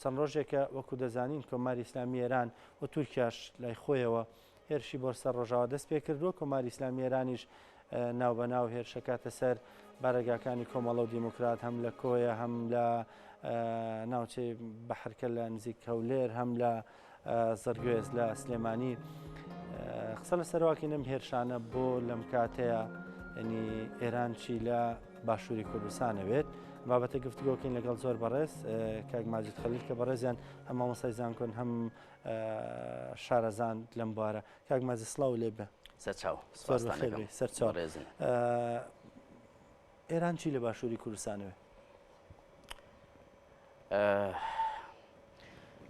چەند ڕۆژێکە وەکو دەزانین کۆماری ئیسلامی ئێران و تورکیاش لای خۆیەوە هێرشی بۆ سەر ڕۆژاوا دەست پێکردووە، کۆماری ئیسلامی ئێرانیش ناوبەناو هێرشەکاتە سەر بارەگاکانی کۆمەڵە و دیموکرات هەم لە کۆیە هەم لە ناوچەی بەحرکە لە نزیک هەولێر هەم لە زڕگوێز لە سلێمانی. قسە لە سەرواکەین ئەم هێرشانە بۆ لەم کاتەیە ینی ئێران چی لە باشووری کوردستانەوێت بابەتە گفتوگۆکەین لەگەڵ زۆر بەڕێز کاک ماجید خەلیل کە بەڕێزیان هەم مامۆستای زانکۆن هەم شارەزان لەم بوارە. کاک ماجید سڵاو لێ بێ. سەرچاو. زۆر بەخێر بێی. سەرچاو. ئێران چی لە باشووری کوردستانەوێ؟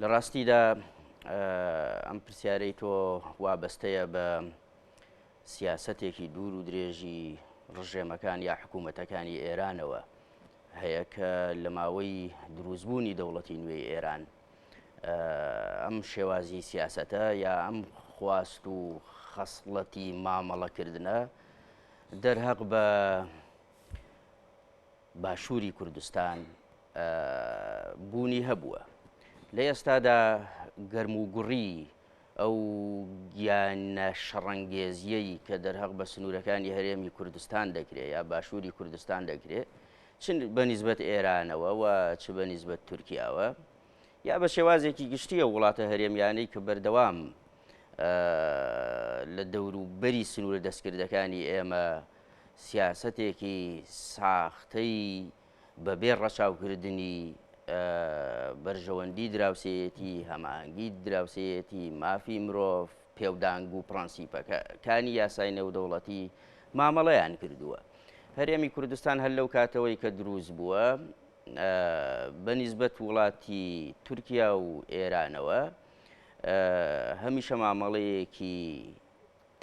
لە ڕاستیدا ئەم پرسیارەی تۆ وابەستەیە بە سیاسەتێکی دوور و درێژی ڕژێمەکان یا حکوومەتەکانی ئێرانەوە هەیە کە لە ماوەی دروستبوونی دەوڵەتی نوێی ئێران ئەم شێوازی سیاسەتە یا ئەم خواست و خەسڵەتی مامەڵەکردنە دەرهەق بە باشووری کوردستان بوونی هەبووە. لە ئێستادا گەرموگوڕی ئەو گیانە شەڕەنگێزییەی کە دەرهەق بە سنوورەکانی هەرێمی کوردستان دەکرێ یا باشووری کوردستان دەکرێ چ بە نیسبەت ئێرانەوە و چ بە نیسبەت تورکیاوە یا بە شێوازێکی گشتی ئەو وڵاتە هەرێمیانەی کە بەردەوام لە دەوروبەری سنوورە دەستکردەکانی ئێمە سیاسەتێکی ساختەی بەبێ ڕەچاوکردنی بەرژەوەندی دراوسێیەتی، هەماهەنگی دراوسێیەتی، مافی مرۆڤ، پێودانگ و پڕەنسیپەکانی یاسای نێودەوڵەتی مامەڵەیان کردووە. هەرێمی کوردستان هەر لەو کاتەوەی کە دروست بووە بە نیسبەت وڵاتی تورکیا و ئێرانەوە هەمیشە مامەڵەیەکی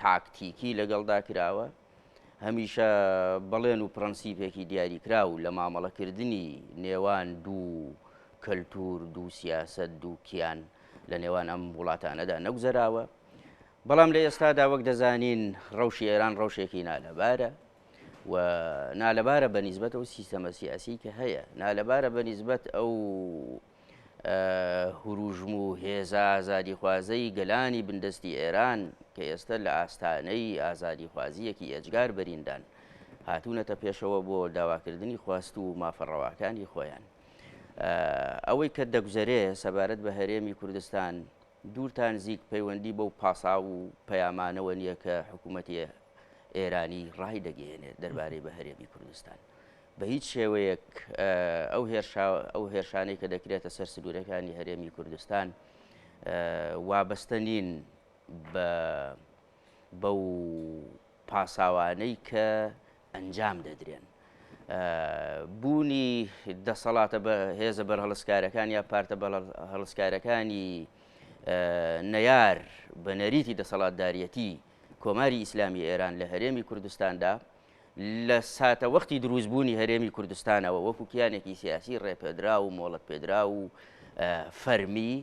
تاکتیکی لەگەڵدا کراوە، هەمیشە بەڵێن و پرەنسیپێکی دیاریکراو لە مامەڵەکردنی نێوان دوو کەلتوور، دوو سیاسەت، دوو کیان لە نێوان ئەم وڵاتانەدا نەگوزەراوە. بەڵام لە ئێستادا وەک دەزانین ڕەوشی ئێران ڕەوشێکی نالەبارە و نالەبارە بە نیسبەت ئەو سیستەمە سیاسی کە هەیە، نالەبارە بە نیسبەت ئەو هوروژم و هێزە ئازادیخوازەی گەلانی بندەستی ئێران کە ئێستە لە ئاستانەی ئازادیخوازییەکی ئێجگار بەریندان، هاتوونەتە پێشەوە بۆ داواکردنی خواست و مافە ڕەواکانی خۆیان. ئەوەی کە دەگوزەرێ سەبارەت بە هەرێمی کوردستان دوور تا نزیک پەیوەندی بەو پاساو و پەیامانەوە نییە کە حکوومەتی ئێرانی ڕایدەگەیەنێت دەربارەی بە هەرێمی کوردستان. بە هیچ شێوەیەک ئەو هێرشا ئەو هێرشانەی کە دەکرێتە سەر سنوورەکانی هەرێمی کوردستان وابەستە نین بە بەو پاساوانەی کە ئەنجام دەدرێن. بوونی دەسەڵاتە بە هێزە بەرهەڵستکارەکان یا پارتە بەرهەڵستکارەکانی نەیار بە نەریتی دەسەڵاتداریەتی کۆماری ئیسلامی ئێران لە هەرێمی کوردستاندا لە ساتەوەختی دروستبوونی هەرێمی کوردستانەوە وەکو کیانێکی سیاسی ڕێپێدراو و مۆڵەتپێدراو و فەرمی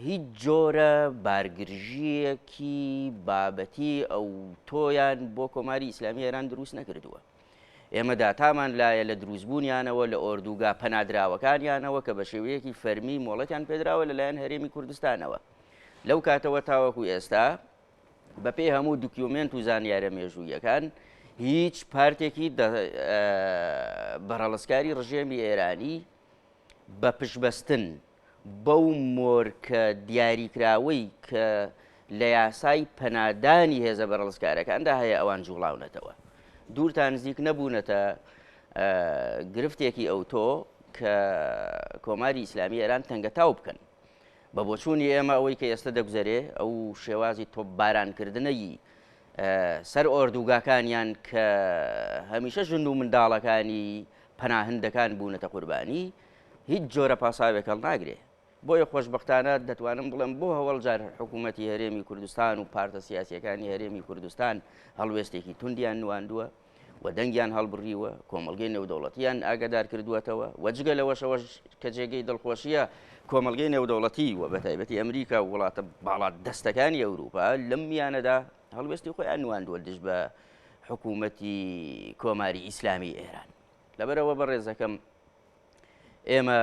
هیچ جۆرە بارگرژییەکی بابەتی ئەوتۆیان بۆ کۆماری ئیسلامی ئێران دروست نەکردووە. ئێمە داتامان لایە لە دروستبوونیانەوە لە ئۆردوگا پەنادراوەکانیانەوە کە بە شێوەیەکی فەرمی مۆڵەتیان پێدراوە لەلایەن هەرێمی کوردستانەوە. لەو کاتەوە تاوەکو ئێستا بەپێی هەموو دوکیومێنت و زانیارە مێژوویەکان هیچ پارتێکی بەرهەڵستکاری ڕژێمی ئێرانی بە پشتبەستن بەو مۆرکە دیاریکراوەی کە لە یاسای پەنادانی هێزە بەرهەڵستکارەکاندا هەیە ئەوان جوڵاونەتەوە دوور تا نزیک نەبوونەتە گرفتێکی ئەوتۆ کە کۆماری ئیسلامی ئێران تەنگەتاو بکەن. بە بۆچوونی ئێمە ئەوەی کە ئێستە دەگوزەرێ ئەو شێوازی تۆپبارانکردنەی سەر ئۆردوگاکانیان کە هەمیشە ژن و منداڵەکانی پەناهندەکان بوونەتە قوربانی هیچ جۆرە پاساوێک هەڵناگرێ. بۆیە خۆشبەختانە دەتوانم بڵێم بۆ هەوەڵ جار حکوومەتی هەرێمی کوردستان و پارتە سیاسیەکانی هەرێمی کوردستان هەڵوێستێکی توندیان نواندووە. و دەنگیان هەڵبڕیوە، کۆمەڵگەی نێودەوڵەتییان ئاگادار کردووەتەوە و جگە لەوەشەوەش کە جێگەی دڵخۆشییە کۆمەڵگەی نێودەوڵەتی و بەتایبەتی ئەمریکا و وڵاتە باڵادەستەکانی ئەوروپا لەم میانەدا هەڵوێستی خۆیان نواندووە دژ بە حکوومەتی کۆماری ئیسلامی ئێران. لەبەرئەوە بەڕێزەکەم ئێمە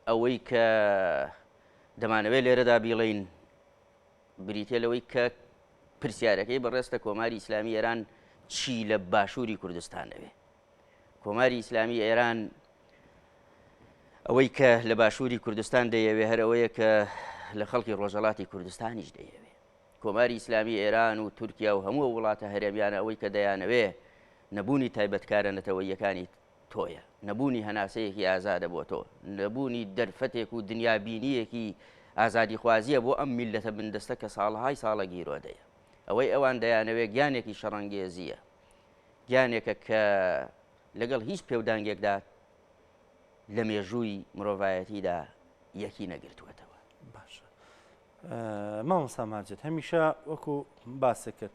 ئەوەی کە دەمانەوێت لێرەدا بیڵێین بریتیە لەوەی کە پرسیارەکەی بەڕێزتە کۆماری ئیسلامی ئێران چی لە باشووری کوردستان ئەوێ؟ کۆماری ئیسلامی ئێران ئەوەی کە لە باشووری کوردستان دەیەوێ هەر ئەوەیە کە لە خەڵکی ڕۆژەڵاتی کوردستانیش دەیەوێ. کۆماری ئیسلامی ئێران و تورکیا و هەموو وڵاتە هەرێمیانە ئەوەی کە دەیانەوێ نەبوونی تایبەتکارە نەتەوەییەکانی تۆیە، نەبوونی هەناسەیەکی ئازادە بۆ تۆ، نەبوونی دەرفەتێک و دنیابینییەکی ئازادیخوازییە بۆ ئەم میللەتە بندەستە کە ساڵەهای ساڵە گیرۆدەیە. ئەوەی ئەوان دەیانەوێ گیانێکی شەڕەنگێزییە، گیانێکە کە لەگەڵ هیچ پێودانگێکدا لە مێژووی مرۆڤایەتیدا یەکی نەگرتووەتەوە. باشە مامۆستا ماجد هەمیشە وەکو باست کرد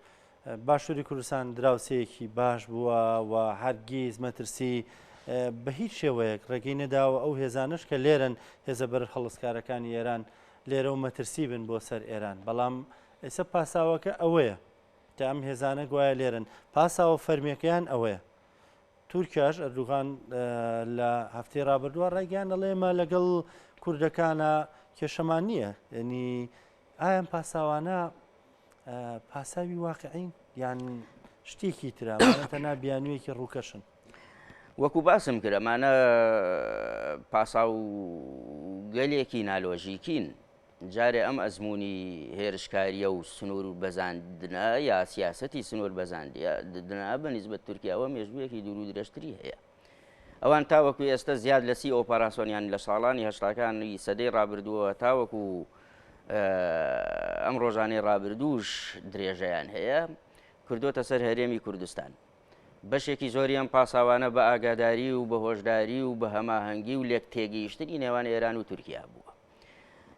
باشووری کوردستان دراوسێیەکی باش بووە و هەرگیز مەترسی بە هیچ شێوەیەک ڕێگەی نەداوە ئەو هێزانش کە لێرن هێزە بەر هەڵسکارەکانی ئێران لێرە و مەترسی بن بۆ سەر ئێران بەڵام ئێستا پاساوەکە ئەوەیە کە ئەم هێزانە گوایە لێرن پاساوە فەرمیەکەیان ئەوەیە تورکیاش ئەردوغان لە هەفتەی ڕابردووە ڕایگەیاند ئەڵێ ئێمە لەگەڵ کوردەکانە کێشەمان نییە یعنی ئایا ئەم پاساوانە پاساوی واقعین یان شتێکی ترە ئەمانە تەنها بیانوویەکی ڕووکەشن؟ وەکو باسم کرد ئەمانە پاساو گەلێکی نالۆژیکین جارێ ئەم ئەزموونی هێرشکارییە و سنوور بەزاندنە یا سیاسەتی سنوور بەزاندنە بە نیسبەت تورکیاوە مێژوویەکی دوور و درێژتری هەیە. ئەوان تاوەکو ئێستە زیاد لە 30 ئۆپەراسۆنیان لە ساڵانی هەشتاکانی سەدەی ڕابردووە تاوەکو ئەم ڕۆژانەی ڕابردووش درێژەیان هەیە کردوتە سەر هەرێمی کوردستان. بەشێکی زۆری ئەم پاساوانە بە ئاگاداری و بە هۆشداری و بە هەماهەنگی و لێک تێگەیشتنی نێوان ئێران و تورکیا بووە.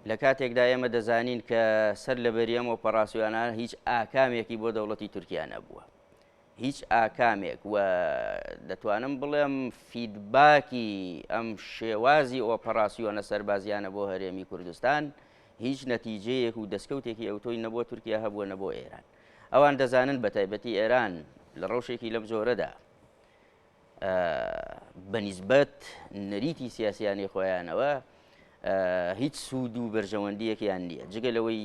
لە کاتێکدا ئێمە دەزانین کە سەر لەبەری ئەم ئۆپەراسیۆنە هیچ ئاکامێکی بۆ دەوڵەتی تورکیا نەبووە. هیچ ئاکامێک و دەتوانم بڵێم فیدباکی ئەم شێوازی ئۆپەراسیۆنە سەربازیانە بۆ هەرێمی کوردستان هیچ نەتیجەیەک و دەستکەوتێکی ئەوتۆی نە بۆ تورکیا هەبووە نە بۆ ئێران. ئەوان دەزانن بەتایبەتی ئێران لە ڕەوشێکی لەم جۆرەدا بە نیسبەت نەریتی سیاسیانی خۆیانەوە هیچ سوود و بەرژەوەندیەکیان نییە جگە لەوەی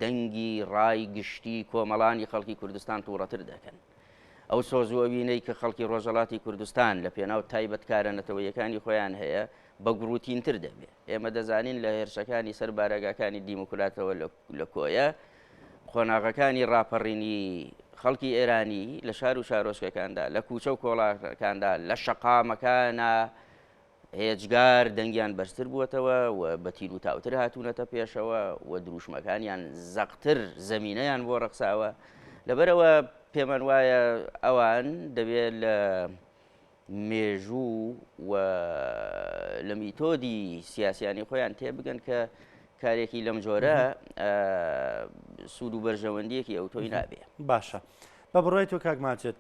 دەنگی ڕای گشتی کۆمەڵانی خەڵکی کوردستان تووڕەتر دەکەن. ئەو سۆز و ئەوینەی کە خەڵکی ڕۆژەڵاتی کوردستان لە پێناو تایبەتکارە نەتەوەیەکانی خۆیان هەیە بە گوڕوتینتر دەبێت. ئێمە دەزانین لە هێرشەکانی سەر بارەگاکانی دیموکراتەوە لە کۆیە، قۆناغەکانی ڕاپەڕینی خەڵکی ئێرانی لە شار و شارۆچکەکاندا، لە کوچە و کۆڵانەکاندا، لە شەقامەکانا هێجگار دەنگیان بەرزتر بووەتەوە و بە تیر و تاوتر هاتوونەتە پێشەوە و دروشمەکانیان زەقتر زەمینەیان بۆ ڕەخساوە. لەبەرئەوە پێمان وایە ئەوان دەبێت لە مێژوو و لە میتۆدی سیاسیانی خۆیان تێبگەن کە کارێکی لەم جۆرە سوود و بەرژەوەندیەکی ئەوتۆی نابێ. باشە بە بڕوای تۆ کاک ماجد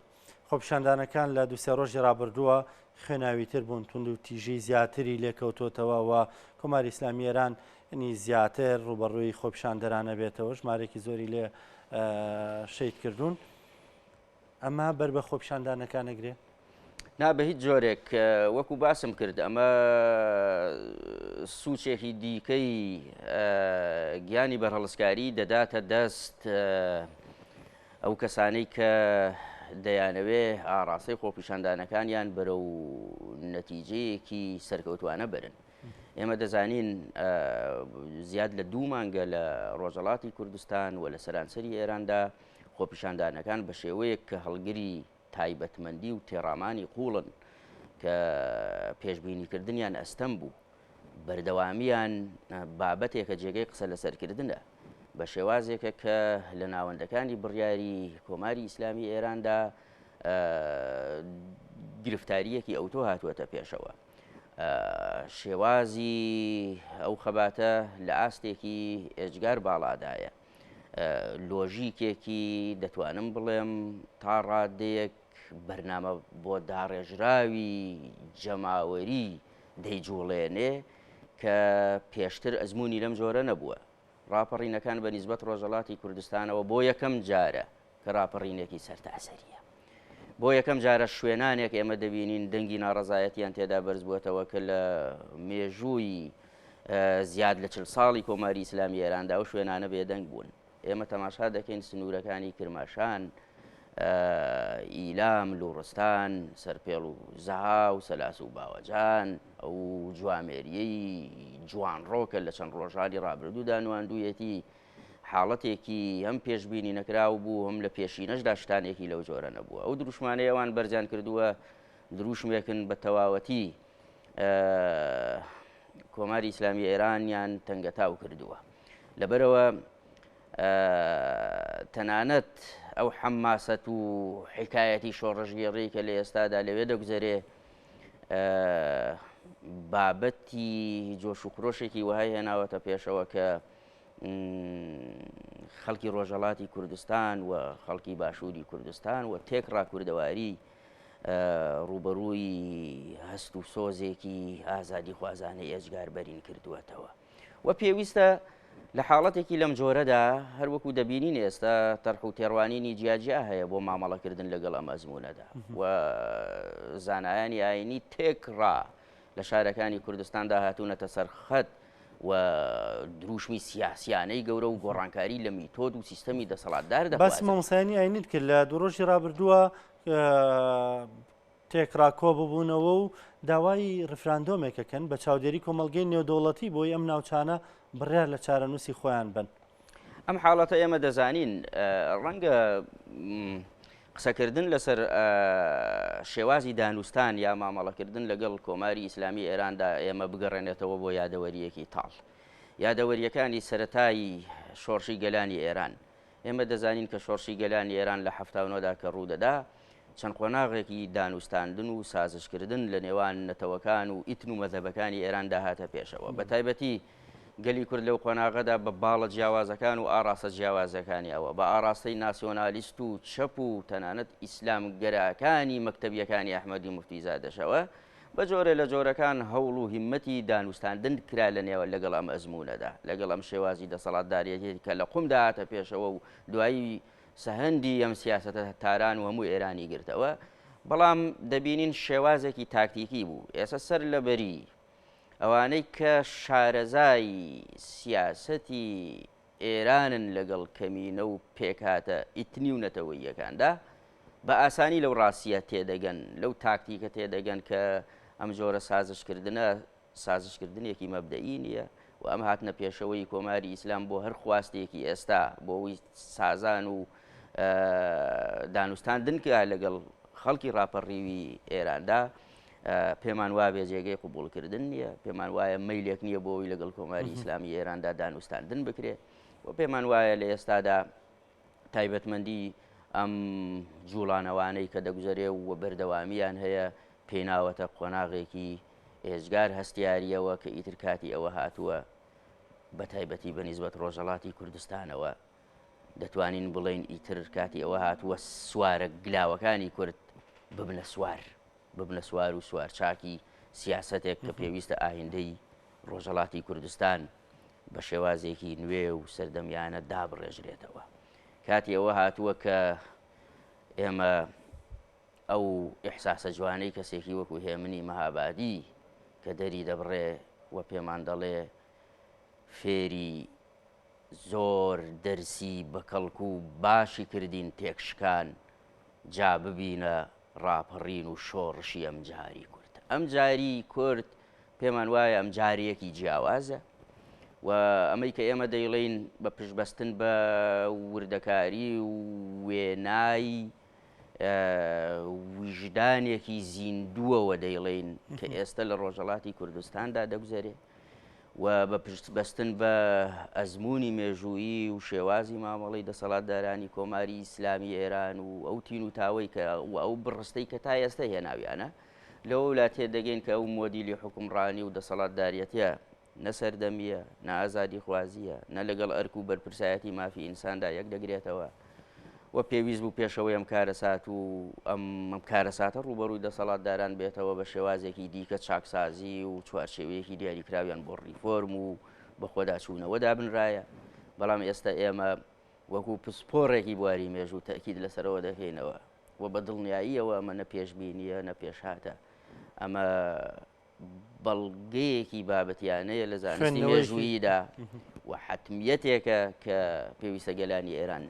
خۆپیشاندانەکان لە دوسێ ڕۆژی ڕابردووە خوێناویتر بوون توند و تیژی زیاتری لێکەوتۆتەوە و کۆماری ئیسلامی ئێران ینی زیاتر ڕوبەڕووی خۆپیشاندەرانە بێتەوە ژمارێکی زۆری لێ شەید کردوون. ئەمە بەر بە خۆپیشاندانەکان ئەگرێ؟ نا بە هیچ جۆرێک وەکو باسم کرد ئەمە سوچێکی دیکەی گیانی بەرهەڵستکاری دەداتە دەست ئەو کەسانەی کە دەیانەوێ ئاڕاستەی خۆپیشاندانەکانیان بەرەو نەتیجەیەکی سەرکەوتوانە بەرن. ئێمە دەزانین زیاد لە دوو مانگە لە ڕۆژەڵاتی کوردستان و لە سەرانسەری ئێراندا خۆپیشاندانەکان بە شێوەیەک کە هەڵگری تایبەتمەندی و تێڕامانی قووڵن کە پێشبینیکردنیان ئەستەم بوو، بەردەوامییان بابەتێکە جێگەی قسە لەسەرکردنە، بە شێوازێکە کە لە ناوەندەکانی بڕیاری کۆماری ئیسلامی ئێراندا گرفتارییەکی ئەوتۆ هاتووەتە پێشەوە. شێوازی ئەو خەباتە لە ئاستێکی ئێجگار باڵادایە. لۆژیکێکی دەتوانم بڵێم تا ڕادەیەک بەرنامە بۆ داڕێژراوی جەماوەری دەیجوڵێنێ کە پێشتر ئەزمموی لەم جۆرە نەبووە. ڕاپەڕینەکان بە نیسبەت ڕۆژەڵاتی کوردستانەوە بۆ یەکەم جارە کە ڕاپەڕینێکی سەرتاسەریە. بۆ یەکەم جارە شوێنانێک ئێمە دەبینین دەنگی ناڕەزایەتیان تێدا بەرزبووەتەوە کە لە مێژووی زیاد لە 40 ساڵی کۆماری ئیسلامی ئێراندا ئەو شوێنانە بێدەنگ بوون. ئێمە تەماشا دەکەین سنوورەکانی کرماشان، ئیلام، لوڕستان، سەرپێڵ و زەها و سەلاس و باوەجان، ئەو جوامێرییەی جوانڕۆ کە لە چەند ڕۆژانی ڕابردوودا نواندوویەتی، حاڵەتێکی هەم پێشبینی نەکراو بوو، هەم لە پێشینەشدا شتانێکی لەو جۆرە نەبووە. ئەو دروشمانەی ئەوان بەرزیان کردووە دروشمێکن بە تەواوەتی کۆماری ئیسلامی ئێرانیان تەنگەتاو کردووە. لەبەرئەوە تەنانەت ئەو حەماسەت و حکایەتی شۆڕشگێڕی کە لە ئێستادا لەوێ دەگوزەرێ بابەتی جۆش و خرۆشێکی وەهای هێناوەتە پێشەوە کە خەڵکی ڕۆژهەڵاتی کوردستان و خەڵکی باشووری کوردستان و تێکڕا کوردەواری ڕووبەڕووی هەست و سۆزێکی ئازادیخوازانەی ئێجگار بەرین کردووەتەوە و پێویستە لە حاڵەتێکی لەم جۆرەدا هەروەکو دەبینین ئێستا تەرح و تێڕوانینی جیاجیا هەیە بۆ مامەڵەکردن لەگەڵ ئەم ئەزمونەدا و زانایانی ئاینی تێکڕا لە شارەکانی کوردستاندا هاتوونەتە سەر خەت و دروشمی سیاسیانەی گەورە و گۆڕانکاری لە میتۆد و سیستەمی دەسەڵاتدار باسی دەخوازن. مامۆستایانی ئاینیت کرد لە دوو ڕۆژی ڕابردووە تێکڕا کۆببوونەوە و داوای ڕیفراندۆمێک ئەکەن بە چاودێری کۆمەڵگەی نێودەوڵەتی بۆی ئەم ناوچانە بڕیار لە چارەنووسی خۆیان بەن. ئەم حاڵەتە ئێمە دەزانین ڕەنگە قسەکردن لەسەر شێوازی دانوستان یا مامەڵەکردن لەگەڵ کۆماری ئیسلامی ئێراندا ئێمە بگەڕێنێتەوە بۆ یادەوەرییەکی تاڵ. یادەوەرییەکانی سەرەتای شۆڕشی گەلانی ئێران. ئێمە دەزانین کە شۆڕشی گەلانی ئێران لە 79 دا کە ڕوودەدا، چەند قۆناغێکی دانوستاندن و سازشکردن لە نێوان نەتەوەکان و ئیتن و مەزهەبەکانی ئێراندا هاتە پێشەوە. بە تایبەتی گەلی کورد لەو قۆناغەدا بە باڵە جیاوازەکان و ئاڕاستە جیاوازەکانیەوە، بە ئاڕاستەی ناسیۆنالیست و چەپ و تەنانەت ئیسلامگەراکانی مەکتەبییەکانی ئەحمەدی موفتیزادەشەوە، بە جۆرێ لە جۆرەکان هەوڵ و هیممەتی دانوستاندن کرا لە نێوان لەگەڵ ئەم ئەزموونەدا، لەگەڵ ئەم شێوازی دەسەڵاتداریەتی کە لە قومدا هاتە پێشەوە و دوایی سەهەندی ئەم سیاسەتە تاران و هەموو ئێرانی گرتەوە، بەڵام دەبینین شێوازێکی تاکتیکی بوو. ئێستا سەر لە بەری ئەوانەی کە شارەزای سیاسەتی ئێرانن لەگەڵ کەمینە و پێکهاتە ئیتنی و نەتەوەییەکاندا، بە ئاسانی لەو ڕاستییە تێدەگەن، لەو تاکتیکە تێدەگەن کە ئەم جۆرە سازشکردنە سازشکردنێکی مەبدەئی نییە و ئەم هاتنە پێشەوەی کۆماری ئیسلام بۆ هەر خواستێکی ئێستا بۆ ئەوەی سازان و دانوستاندن کە لەگەڵ خەڵکی ڕاپەڕیوی ئێراندا پێمان وابێ جێگەی قبوڵکردن نییە، پێمان وایە مەیلێک نییە بۆ ئەوەی لەگەڵ کۆماری ئیسلامی ئێراندا دانوستاندن بکرێ و پێمان وایە لە ئێستادا تایبەتمەندی ئەم جوڵانەوانەی کە دەگوزەرێ و بەردەوامیان هەیە پێناوەتە قۆناغێکی ئێجگار هەستیاریەوە کە ئیتر کاتی ئەوە هاتووە بە تایبەتی بە نیسبەت ڕۆژهەڵاتی کوردستانەوە دەتوانین بڵێین ئیتر کاتی ئەوە هاتووە سوارە گلاوەکانی کورد ببنە سوار. ببنە سوار و سوارچاکی سیاسەتێک کە پێویستە ئایندەی ڕۆژهەڵاتی کوردستان بە شێوازێکی نوێ و سەردەمیانە دابڕێژرێتەوە. کاتی ئەوە هاتووە کە ئێمە ئەو ئیحساسە جوانەی کەسێکی وەکو هێمنی مەهابادی کە دەری دەبڕێ و پێمان دەڵێ فێری زۆر دەرسی بەکەڵک و باشی کردین تێکشکان جا ببینە ڕاپەڕین و شۆڕشی ئەمجاری کورد. ئەمجاری کورد پێمان وایە ئەمجاریەکی جیاوازە و ئەمەی کە ئێمە دەیڵێین بە پشتبەستن بە وردەکاری و وێنای ویژدانێکی زیندووەوە دەیڵێین کە ئێستا لە ڕۆژهەڵاتی کوردستاندا دەگوزەرێ و بە پشتبەستن بە ئەزموونی مێژوویی و شێوازی مامەڵەی دەسەڵاتدارانی کۆماری ئیسلامی ئێران و ئەو تین و تاوەی کە و ئەو بڕستەی کە تا ئێستا هێناویانە لەوەولا تێدەگەین کە ئەو مۆدیلی حوکمڕانی و دەسەڵاتداریەتە نە سەردەمییە، نە ئازادیخوازییە، نە لەگەڵ ئەرک و بەرپرسایەتی مافی ئینساندا یەک دەگرێتەوە و پێویست بوو پێشەوەی ئەم کارەسات و ئەم کارەساتە ڕووبەڕووی دەسەڵاتداران بێتەوە بە شێوازێکی دیکە چاکسازی و چوارچێوەیەکی دیاریکراویان بۆ ڕیفۆرم و بەخۆداچوونەوە دابنرایە بەڵام ئێستا ئێمە وەکو پسپۆڕێکی بواری مێژوو تەئکید لەسەرەوە دەکەینەوە و بە دڵنیاییەوە ئەمە نە پێشبینییە نە پێشهاتە ئەمە. بەڵگەیەکی بابەتیانەیە لە زانستی مێژووییدا و حەتمیەتێکە کە پێویستە گەلانی ئێران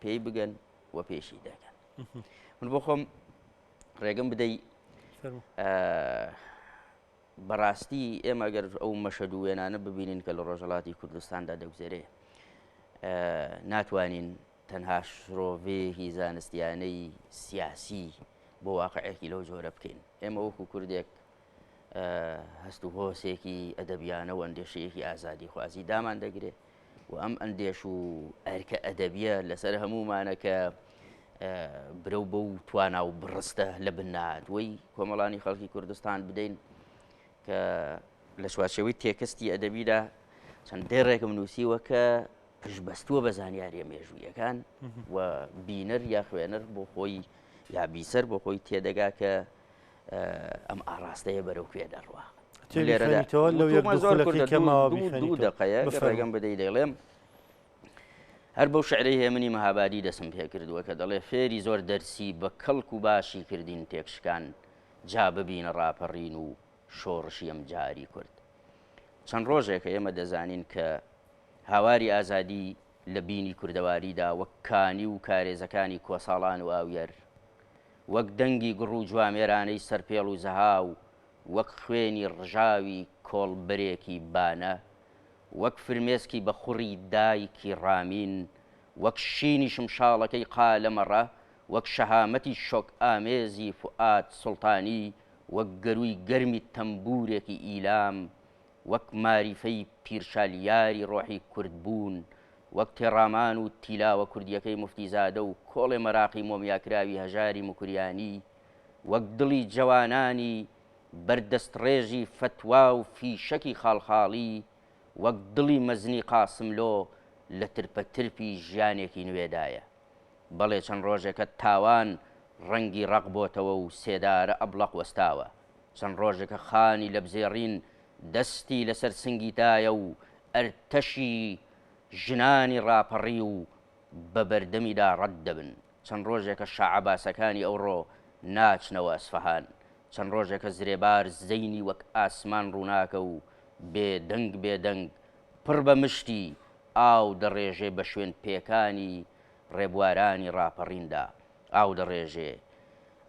پێی بگەن و پێشی دەکەن. من بۆ خۆم ڕێگەم بدەی بەڕاستی ئێمە گەر ئەو مەشەد و وێنانە ببینین کە لە ڕۆژهڵاتی کوردستاندا دەگوزەرێ ناتوانین تەنها شرۆڤەیەکی زانستیانەی سیاسی بۆ واقعێکی لەو جۆرە بکەین ئێمە وەکو کوردێک هەست و هۆسێکی ئەدەبیانە و ئەندێشەیەکی ئازادیخوازی دامان دەگرێ و ئەم ئەندێش و ئەرکە ئەدەبیە لەسەر هەموومانە کە برەو بەو توانا و بڕستە لە بناتوەی کۆمەڵانی خەڵکی کوردستان بدەین کە لە چوارچێوەی تێکستی ئەدەبیدا چەند دێڕێکم نووسیوە کە پشتبەستووە بە زانیاریە مێژوویەکان و بینەر یا خوێنەر بۆ خۆی یا بیسەر بۆ خۆی تێدەگا کە ئەم ئاڕاستەیە بەرەو کوێ دەڕوا. لێرەدا لەو یەک دوو خولەکەی کە ماوە دوو دەقەیە گەر ڕێگەم بدەی دەیڵێم هەر بەو شعرەی هێمنی مەهابادی دەسم پێ کردووە کە دەڵێ فێری زۆر دەرسی بە کەڵک و باشی کردین تێکشکان جا ببینە ڕاپەڕین و شۆڕشی ئەم جاری کورد چەند ڕۆژێکە ئێمە دەزانین کە هاواری ئازادی لە بینی کوردەواریدا وەک کانی و کارێزەکانی کۆساڵان و ئاویەر وەک دەنگی گوڕ و جوامێرانەی سەرپێڵ و زەهاو، وەک خوێنی ڕژاوی کۆڵبەرێکی بانە، وەک فرمێسکی بە خوڕی دایکی ڕامین، وەک شینی شمشاڵەکەی قالەمەڕە، وەک شەهامەتی شۆکئامێزی فوئاد سوڵتانی، وەک گەرووی گەرمی تەمبوورێکی ئیلام، وەک ماریفەی پیرشالیاری ڕۆحی کوردبوون، وەک تێڕامان و تیلاوە کوردییەکەی موفتیزادە و کۆڵێ مەراقی مۆمیاکراوی هەژاری موکریانی، وەک دڵی جەوانانی بەر دەستڕێژی فەتوا و فیشەکی خاڵخاڵی، وەک دڵی مەزنی قاسملۆ لە ترپە ترپی ژیانێکی نوێدایە. بەڵێ چەند ڕۆژێکە تاوان ڕەنگی ڕەق بۆتەوە و سێدارە ئەبڵەق وەستاوە. چەند ڕۆژێکە خانی لەپزێڕین دەستی لەسەر سنگی دایە و ئەرتەشی ژنانی ڕاپەڕیو بە بەردەمیدا ڕەت دەبن. چەند ڕۆژێکە شاعەباسەکانی ئەوڕۆ ناچنەوە ئەسفەهان. چەند ڕۆژێکە زرێبار زەینی وەک ئاسمان ڕووناکە و بێدەنگ بێدەنگ پڕ بە مشتی ئاو دەڕێژێ بە شوێن پێکانی ڕێبوارانی ڕاپەڕیندا. ئاو دەڕێژێ.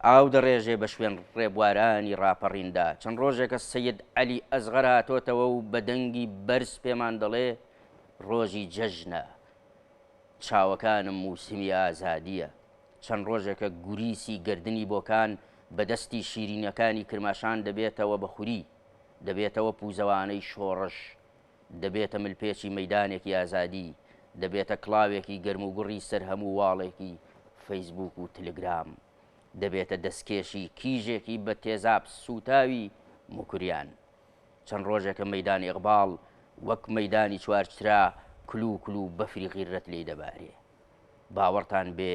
ئاو دەڕێژێ بە شوێن ڕێبوارانی ڕاپەڕیندا. چەند ڕۆژێکە سەید عەلی ئەسغەر هاتۆتەوە و بە دەنگی بەرز پێمان دەڵێ، ڕۆژی جەژنە. چاوەکانم موسمی ئازادییە. چەند ڕۆژێکە گوریسی گەردنی بۆکان بە دەستی شیرینەکانی کرماشان دەبێتەوە بە خوری. دەبێتەوە پووزەوانەی شۆڕش. دەبێتە ملپێچی مەیدانێکی ئازادی، دەبێتە کڵاوێکی گەرموگوڕی سەر هەموو واڵێکی فەیسبووک و تلگرام، دەبێتە دەستکێشی کیژێکی بە تێزاب سووتاوی موکریان. چەند ڕۆژێکە مەیدان ئیقباڵ وەک مەیدانی چوارچرا کلوو کلوو بەفری غیرەت لێی دەبارێ. باوەڕتان بێ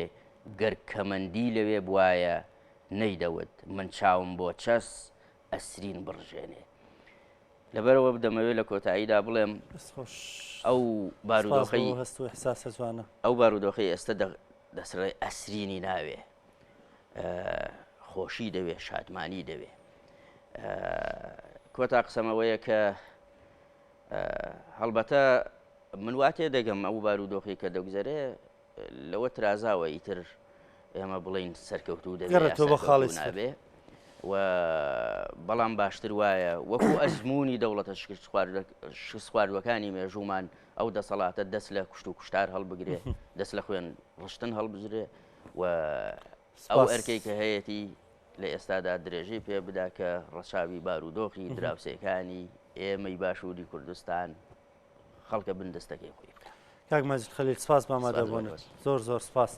گەر کەمەندی لەوێ بوایە نەیدەوت من چاوم بۆ چەس ئەسرین بڕژێنێ. لەبەرئەوە دەمەوێت لە کۆتاییدا بڵێم ئەو بارودۆخەی ئەو بارودۆخەی ئێستا دەسڕێ ئەسرینی ناوێ خۆشی دەوێ شادمانی دەوێ کۆتا قسەمەوەیە کە هەڵبەتە من وا تێدەگەم ئەو بارودۆخی کە دەگوزەرێ لەوە ترازاوە ئیتر ئێمە بڵێین سەرکەوتوو دەبێ یا گەڕێتەوە بۆ خاڵی سەرکەوتوو سفر. نابێ و بەڵام باشتر وایە وەکو ئەزموونی دەوڵەتە شکستخواردوەکانی مێژوومان ئەو دەسەڵاتە دەست لە کوشت و کوشتار هەڵبگرێ دەست لە خوێن ڕشتن هەڵبگرێ و ئەو سپاس. ئەرکەی کە هەیەتی لە ئێستادا درێژەی پێ بدا کە ڕەچاوی بارودۆخی دراوسێکانی ئێمەی باشووری کوردستان خەڵکە بندەستەکەی خۆی بکا. کاک ماجید خەلیل سپاس بۆ ئامادەبوونت. زۆر زۆر سپاس.